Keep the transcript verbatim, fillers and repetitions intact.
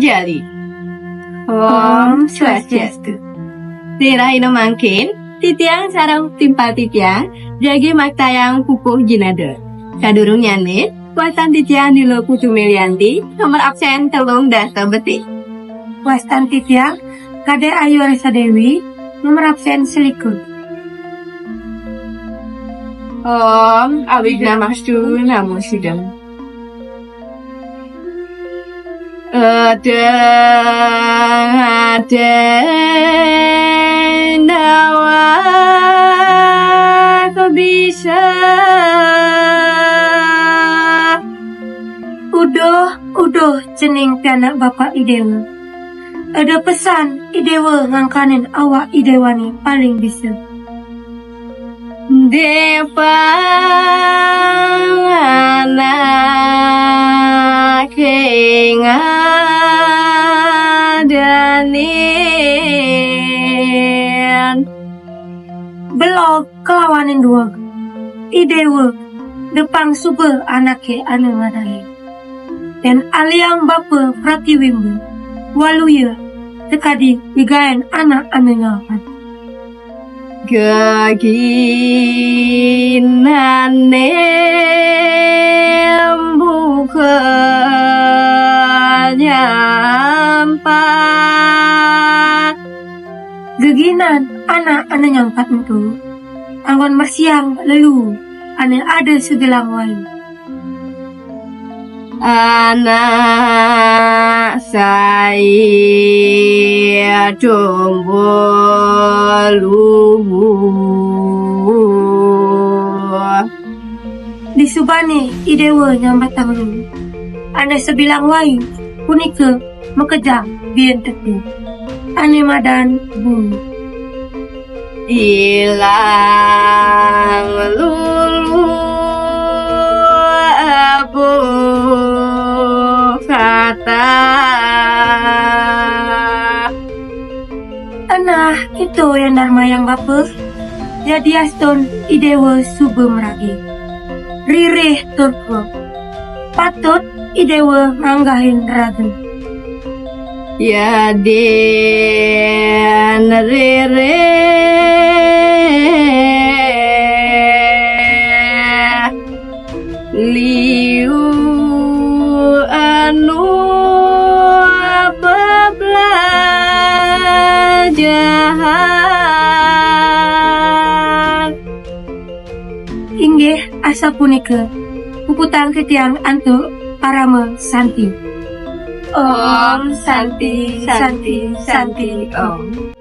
Jali. Om Swastiastu. Ring rahina mangkin, titiang sareng timpal titiang jagi maktayang pupuh jinada. Sadurungnyané, wastan titiang Nila Putu Melianti, nomor absén telung dasa betih. Wastan titiang Kadé Ayu Arsa Déwi, nomor absén selikur. Om Awignamastu Namo Sidham. Adang adang dawa bisa. Uduh, uduh cening pianak Bapak Idéwa. Ada pesan Idéwa ngangkanin awak Idéwané paling bisa. Dépang anaké ngadanin. Belog kalawanin dueg. Idéwa dépang suba anaké anu ngadanin. Yén aliang bapa pratiwimba, waluya, sakadi wigayan anak anu nyalpan. Geginané buka nyampat. Geginan anak anu nyampat ento anggon mersiang lelu anu ada sabilang wai. Anak sai tumbuh luhuh. Disubané Idéwa nyambatang luhuh anu sabilang wai punika makejang buin tetu. Anu madan bumi. Ilang lulu abuh kata. Nah, kéto yan darmayang bapa. Yadiastun Idéwa suba maragi. Ririh tur kueb. Patut Idéwa nganggahin raga. Yadin ririh liu anu peblajahan. Inggih, asapunika puputang titiang antuk parama santi. Om Santi, Santi, Santi, Om.